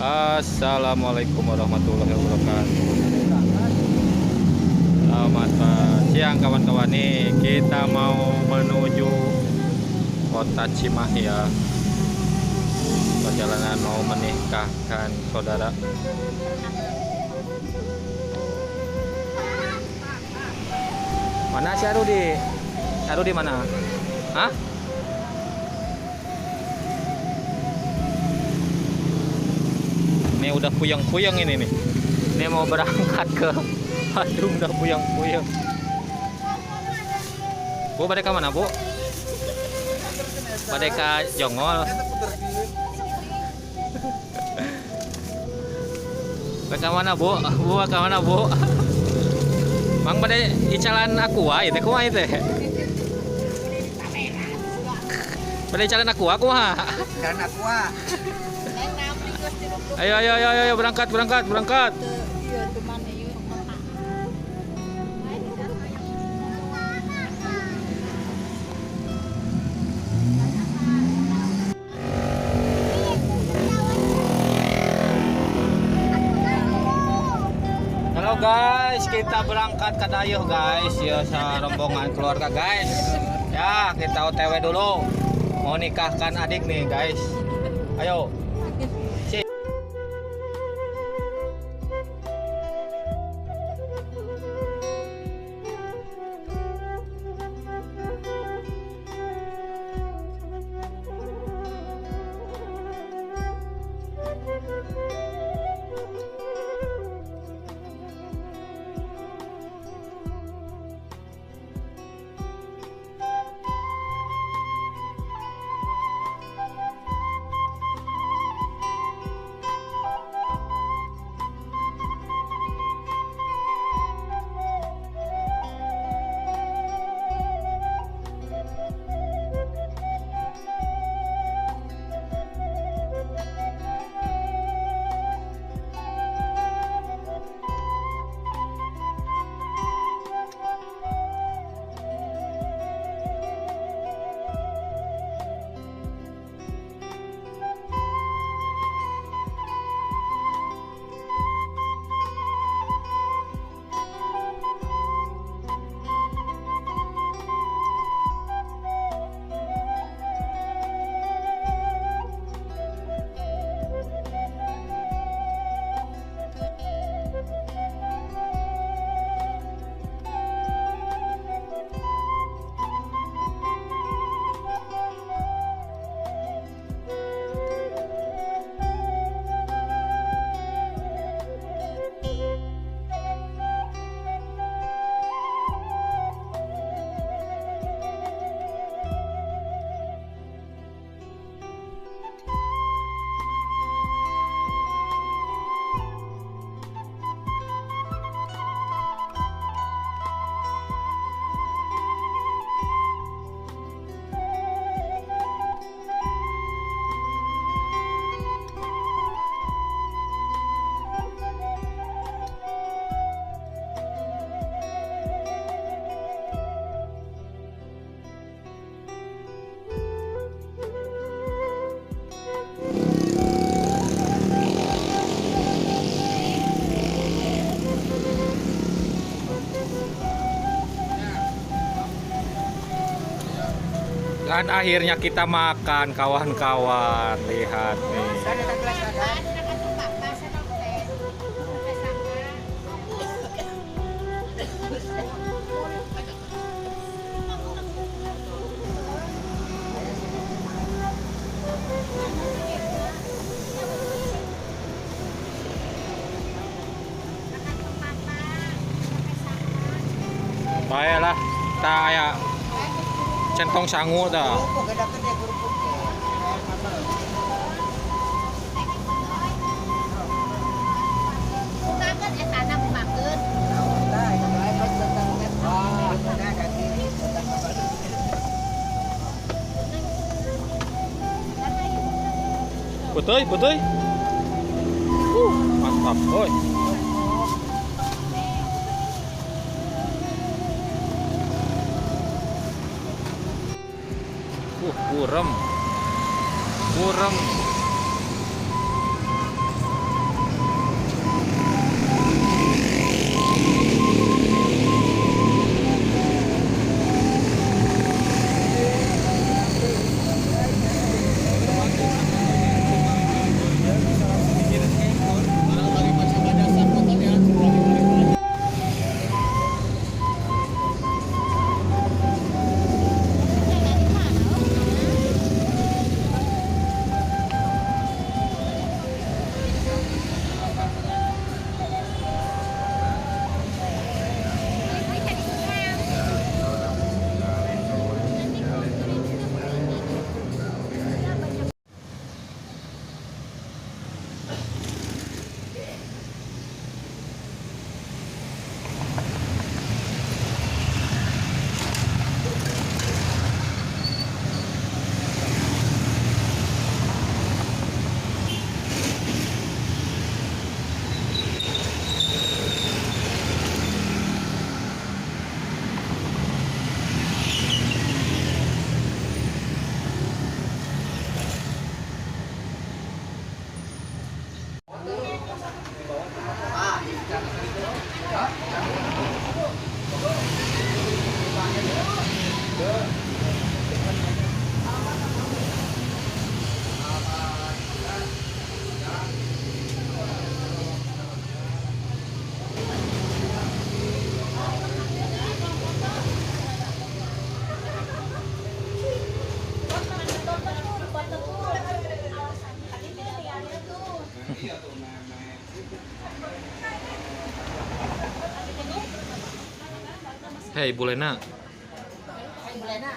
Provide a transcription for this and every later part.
Assalamualaikum warahmatullahi wabarakatuh. Selamat siang kawan-kawan, nih kita mau menuju kota Cimahi ya. Perjalanan mau menikahkan saudara. Mana si Arudi? Arudi mana? Hah? Ini udah puyeng-puyeng ini nih. Ini mau berangkat ke Bandung udah puyeng-puyeng. Bu, bade ka mana, Bu? Bade ka Jonggol. Bade ka mana, Bu? Bu, ka mana, Bu? Mang bade icalan Aqua ieu teh kumaha ieu teh? Bade icalan Aqua kumaha? Jalan Aqua. Ayo ayo ayo ayo berangkat berangkat berangkat. Halo guys, kita berangkat ke Dayuh guys, ya rombongan keluarga guys. Ya, kita OTW dulu. Mau nikahkan adik nih guys. Ayo. Dan akhirnya kita makan kawan-kawan. Lihat nih. Baiklah, tak aya centong sangu dah. Betul, betul. Mantap, oi. Kurem. Kurem. Hei, Ibu Lena. Ibu Lena.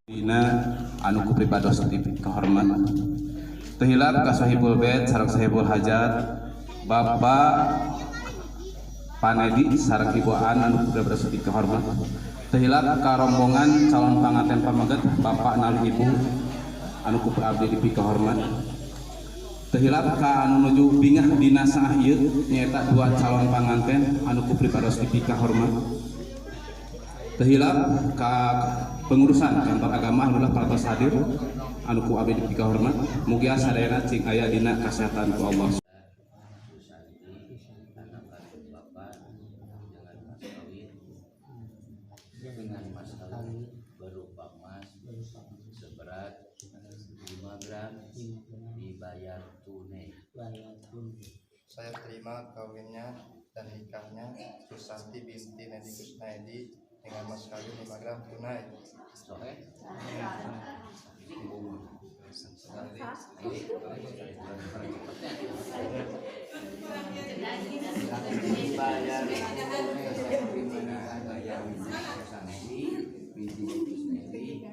Dina anu ku pribados dikahormat. Teu hilap ka sahibul bait sareng sahibul hajat Bapak Panedi sareng Ibu An anu ku pribados dikahormat. Teu hilap ka rombongan calon panganten pameget Bapak nalih Ibu anu ku abdi dipikahormat. Teu hilap ka anu nuju bingah dina saah ieu nyaeta dua calon panganten anu ku pribados dipikahormat. Teu hilap ka pengurusan kantor agama alhamdulillah parantos hadir anu ku abdi dipikahormat. Mugia sadayana cing aya dina kasehatan ku Allah. Dengan mas kawin berupa emas seberat 5 gram dibayar tunai. Saya terima kawinnya dan nikahnya Susanti binti Nedi Kusnaidi dengan mas kawin 5 gram tunai. Sohe? Dibayar tunai. Saya terima nikah Susanti binti Kusnaidi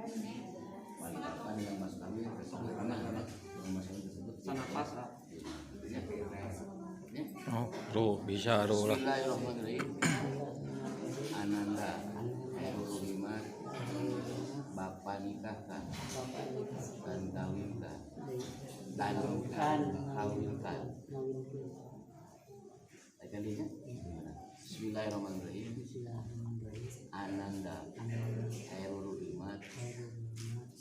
wali dengan mas kawin tersebut mas kawin tersebut. Oh, bro, bisa bro lah. Bismillahirrahmanirrahim. Ananda Ruhimat bapak nikahkan dan kawinkan dan kawinkan. Bismillahirrahmanirrahim. Ananda Ruhimat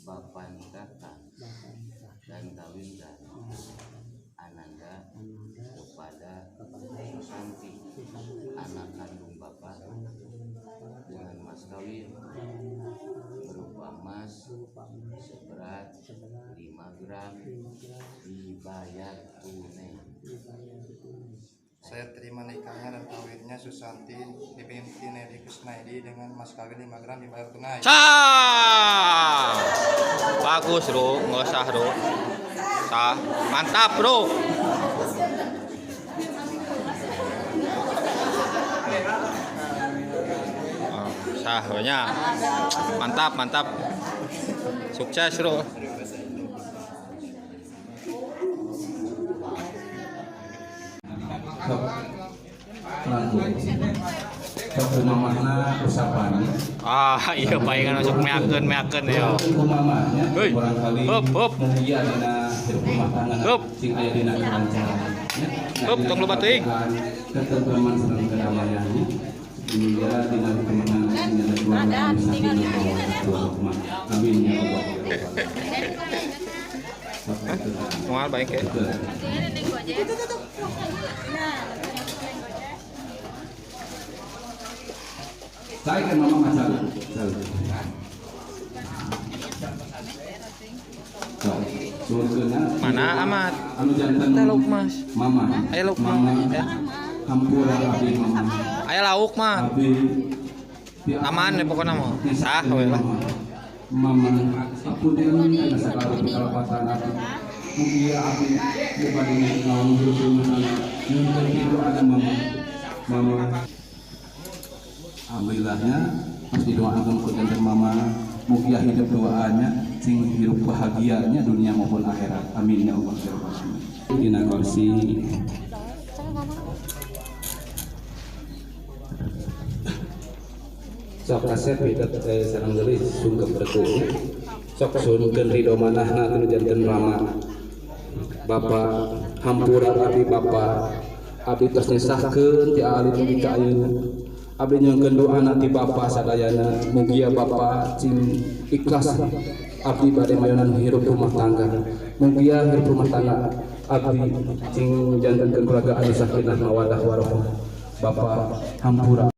bapak nikahkan dan kawinkan Ananda kepada Susanti anak kandung bapak dengan mas kawin berupa emas seberat 5 gram dibayar tunai. Saya terima nikahnya dan kawinnya Susanti binti Nedi Kusnaidi dengan mas kawin 5 gram dibayar tunai. Sah. Bagus, bro. Nggak usah, bro. Sah. Mantap, bro. Oh, sah, banyak. Mantap, mantap. Sukses, bro. Sok. Sok ku mamahna usapan. Ah, iya palingan masuk meakeun meakeun yo. Ku mamahnya Hei. barangkali Hup, hup. mugia dina hirup rumah tangga Hup. sing aya dina kelancaran. Ya. Hup, tong loba teuing. Ketentraman sareng kedamaiannya. Mugia dina kemenangan dina keluarga anu sakinah mawaddah warahmah. Amin ya Allah ya Rabbal alamin. Moal baik ya. Betul. Saya kan mama masalah. Mana amat? Anu janten Teh lauk mas. Mama. Aya lauk mah. Mama. Ya. Hampura abdi mama. Aya lauk mah. Abdi. Aman ya pokoknya mah. Sah we lah. Mama, apunten kana sagala kalepatan abdi. Mugia abdi bade ngaon hirup rumah tangga. Nyuhunkeun kitu ada mama. Mama. Alhamdulillahnya pas didoakan ku janten mama, mugia hidup doanya sing hirup bahagianya dunia maupun akhirat. Amin ya Allah ya Rabbal alamin. Dina kursi. Sok kasep hidup sareng geulis sungkep reku. Sok suhunkeun ridho manahna tinu janten rama. Bapak hampura abdi Bapak. Abdi tos nyesahkeun ti alit dugi ka ayeuna. Abdi nyuhunkeun doana ti Bapa sadayana. Mugia Bapa cing ikhlas abdi bade mayonan hirup rumah tangga. Mugia hirup rumah tangga abdi cing jantenkeun keluarga anu sakinah mawaddah warahmah. Bapa hampura.